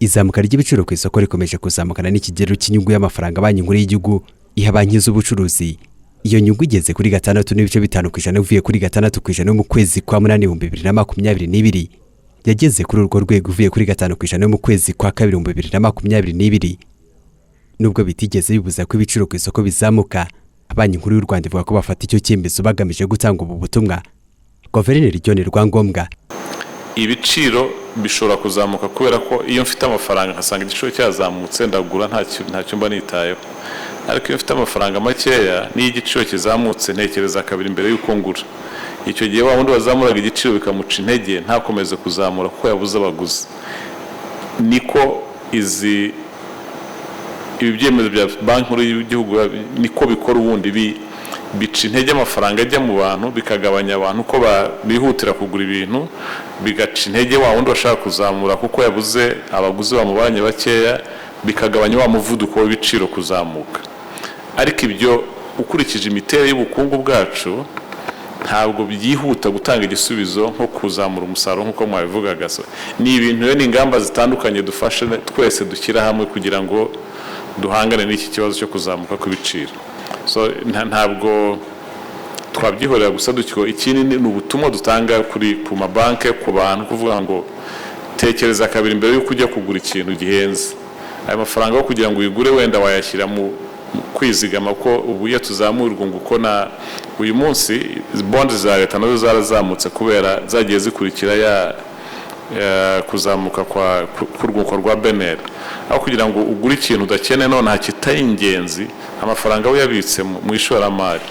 Izamuka ry'ibiciro ku isoko rikomeje kuzamukana n'ikigero cy'inyungu y'amafaranga Banki Nkuru y'Igihugu iha banki z'ubucuruzi. Iyo nyungu igeze kuri 6.5% uvuye kuri 6% mu kwezi kwa munani 2022. Yageze kuri urwo rwego uvuye kuri 5% mu kwezi kwa kabiri 2022. Nubwo bitigeze bibuza ko ibiciro ku isoko bizamuka, Banki Nkuru y'u Rwanda ivuga ko bafata icyo cyemezo bagamije gutanga ubu butumwa. Guverineri John Rwangombwa: Ibiciro bishobora kuzamuka kubera ko iyo mfite amafaranga nkasanga igiciro cyazamutse, ndagura, ntacyo mba nitayeho. Ariko iyo mfite amafaranga makeya, n'iyo igiciro kizamutse ntekereza kabiri mbere y'uko ngura. Icyo gihe wa wundi wazamuraga igiciro bikamuca intege, ntakomeze kuzamura kuko yabuze abaguzi. Niko izi ibi byemezo bya Banki Nkuru y'Igihugu niko bikora ubundi: bica intege amafaranga ajya mu bantu, bikagabanya abantu ko bihutira kugura ibintu, bigaca intege wa wundi washaka kuzamura kuko yabuze abaguzi, bamubanye bakeya, bikagabanya wa muvuduko w'ibiciro kuzamuka. Ariko ibyo, ukurikije imiterere y'ubukungu bwacu, ntabwo byihuta gutanga igisubizo nko kuzamura umusaruro nk'uko mwabivugaga. So, ni ibintu rero, ni ingamba zitandukanye dufashe twese dushyira hamwe kugira ngo duhangane n'iki kibazo cyo kuzamuka kw'ibiciro. So ntabwo twabyihorera gusa dutyo. Ikindi ni ubutumwa dutanga ku mabanki, ku bantu, kuvuga ngo tekereza kabiri mbere y'uko ujya kugura ikintu gihenze. Ayo mafaranga yo kugira ngo uyigure wenda wayashyira mu kwizigama, ko ubu iyo tuzamura urwunguko na uyu munsi bond za leta nazo zarazamutse kubera zagiye zikurikira ya kuzamuka kwa k'urwunguko rwa BNR. Aho kugira ngo ugure ikintu udakeneye nonaha kitari ingenzi, amafaranga uyabitse mu ishoramari.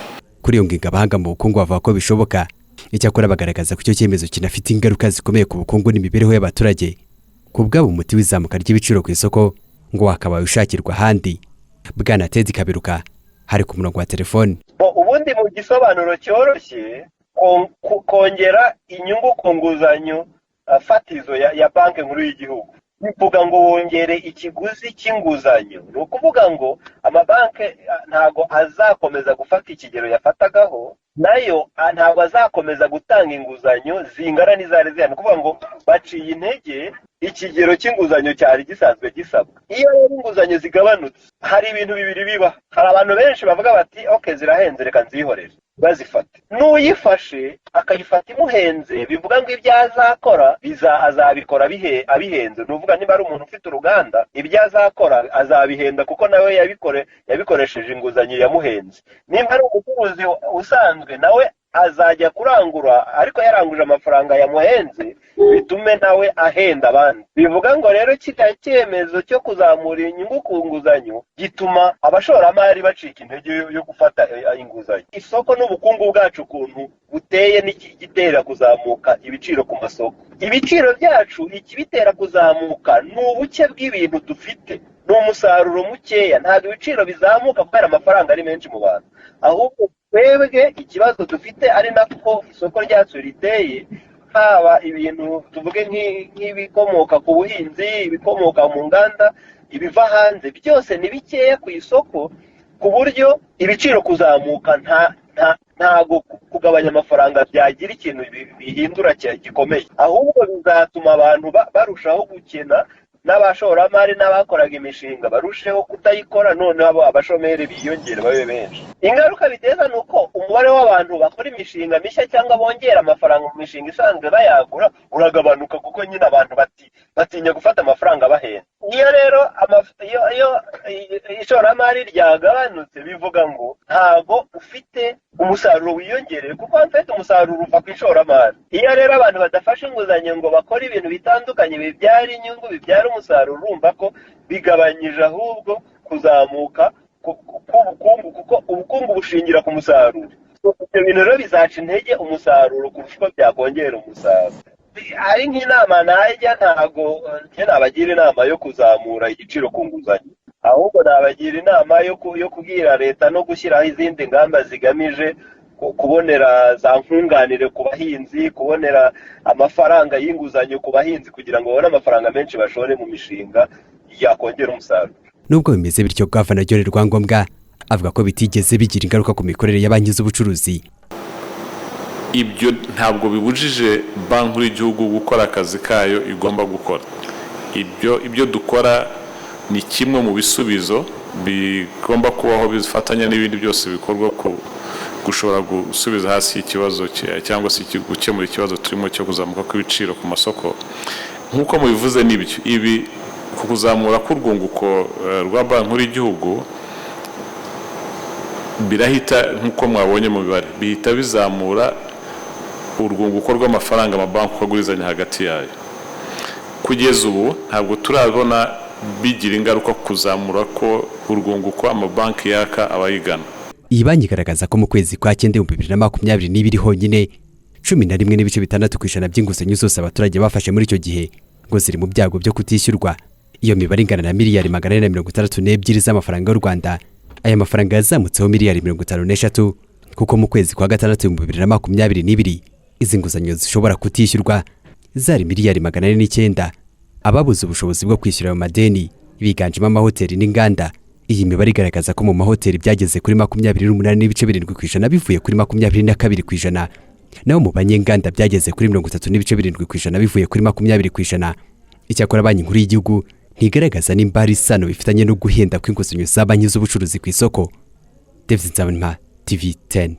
Kuri iyo ngingo, abahanga mu bukungu bavuga ko bishoboka. Icyakora bagaragaza ko icyo cyemezo kinafite ingaruka zikomeye ku bukungu n'imibereho y'abaturage. Ku bwabo, umuti w'izamuka ry'ibiciro ku isoko ngo wakabaye ushakirwa ahandi. Bwana Ted Kaberuka hari ku murongo wa telefone. Ubundi mu gisobanuro cyoroshye, kongera inyungu ku nguzanyo fatizo ya Banki Nkuru y'Igihugu bivuga ngo wongere ikiguzi cy'inguzanyo. Ni ukuvuga ngo amabanki ntabwo azakomeza gufata ikigero yafatagaho, nayo ntabwo azakomeza gutanga inguzanyo zingana n'izari zihari. Ni ukuvuga ngo baciye intege ikigero cy'inguzanyo cyari gisanzwe gisabwa. Iyo rero inguzanyo zigabanutse, hari ibintu bibiri biba. Hari abantu benshi bavuga bati: "OK, zirahenze, reka nzihorere." Bazifate, n'uyifashe akayifata imuhenze, bivuga ngo ibyo azakora azabikora abihenze. Ni ukuvuga niba ari umuntu ufite uruganda, ibyo azakora azabihenda kuko nawe yabikoresheje inguzanyo yamuhenze. Nimba ari umucuruzi usanzwe, nawe azajya kurangura ariko yaranguje amafaranga yamuhenze, bitume nawe ahenda abandi. Bivuga ngo rero kiriya cyemezo cyo kuzamura inyungu ku nguzanyo gituma abashoramari bacika intege yo gufata inguzanyo. Isoko n'ubukungu bwacu ukuntu buteye n'igitera kuzamuka ibiciro ku masoko, ibiciro byacu ikibitera kuzamuka ni ubuke bw'ibintu dufite, ni umusaruro mukeya. Ntabwo ibiciro bizamuka kubera amafaranga ari menshi mu bantu, ahubwo twebwe ikibazo dufite, ari nako isoko ryacu riteye, haba ibintu tuvuge nk'ibikomoka ku buhinzi, ibikomoka mu nganda, ibiva hanze, byose ni bikeya ku isoko, ku buryo ibiciro kuzamuka ntago kugabanya amafaranga byagira ikintu bihindura gikomeye, ahubwo bizatuma abantu barushaho gukena, n'abashoramari n'abakoraga imishinga barusheho kutayikora, noneho abo abashomeri biyongere babe benshi. Ingaruka biteza ni uko umubare w'abantu bakora imishinga mishya cyangwa bongera amafaranga mu mishinga isanzwe bayagura uragabanuka, kuko nyine abantu batinya gufata amafaranga bahenda. Iyo rero iyo ishoramari ryagabanutse, bivuga ngo ntago ufite umusaruro wiyongereye, kuko mfite umusaruro uva ku ishoramari. Iyo rero abantu badafashe inguzanyo ngo bakore ibintu bitandukanye bibyara inyungu, bibyara umusaruro, urumva ko bigabanyije ahubwo kuzamuka k'ubukungu, kuko ubukungu bushingira ku musaruro. Ibyo bintu rero bizaca intege umusaruro kurusha uko byakongera umusaruro. Ari nk'inama najya, ntago njye nabagira inama yo kuzamura igiciro ku nguzanyo, ahubwo nabagira inama yo kubwira leta no gushyiraho izindi ngamba zigamije kubonera za nkunganire ku bahinzi, kubonera amafaranga y'inguzanyo ku bahinzi, kugira ngo babone amafaranga menshi bashore mu mishinga yakongera umusaruro. Nubwo bimeze bityo, Gavana John Rwangombwa avuga ko bitigeze bigira ingaruka ku mikorere ya banki z'ubucuruzi. Ibyo ntabwo bibujije Banki Nkuru y'Igihugu gukora akazi kayo igomba gukora. Ibyo dukora ni kimwe mu bisubizo bigomba kubaho bifatanya n'ibindi byose bikorwa ku gushobora gusubiza hasi ikibazo cyangwa se gukemura ikibazo turimo cyo kuzamuka kw'ibiciro ku masoko. Nk'uko mubivuze, nibyo, ibi ku kuzamura k'urwunguko rwa Banki Nkuru y'Igihugu birahita, nk'uko mwabonye mu mibare, bihita bizamura urwunguko rw'amafaranga amabanki uko agurizanya hagati yayo. Kugeza ubu ntabwo turabona bigira ingaruka kuzamura ko urwunguko amabanki yaka abayigana. Iyi banki igaragaza ko mu kwezi kwa cyenda 2022 honyine, 11.6% by'inguzanyo zose abaturage bafashe muri icyo gihe ngo ziri mu byago byo kutishyurwa. Iyo mibare ingana na miliyari 462 z'amafaranga y'u Rwanda. Aya mafaranga yazamutseho miliyari 53, kuko mu kwezi kwa gatandatu 2022 izi nguzanyo zishobora kutishyurwa zari miliyari 409. Ababuze ubushobozi bwo kwishyura ayo madeni biganjemo amahoteli n'inganda. Iyi mibare igaragaza ko mu mahoteli byageze kuri 28.7% bivuye kuri 22%, naho mu banyenganda byageze kuri 30.7% bivuye kuri 20%. Icyakora Banki Nkuru y'Igihugu ntigaragaza nimba hari isano bifitanye no guhenda kw'inguzanyo za banki z'ubucuruzi ku isoko. David Nzabonimpa, TV 10.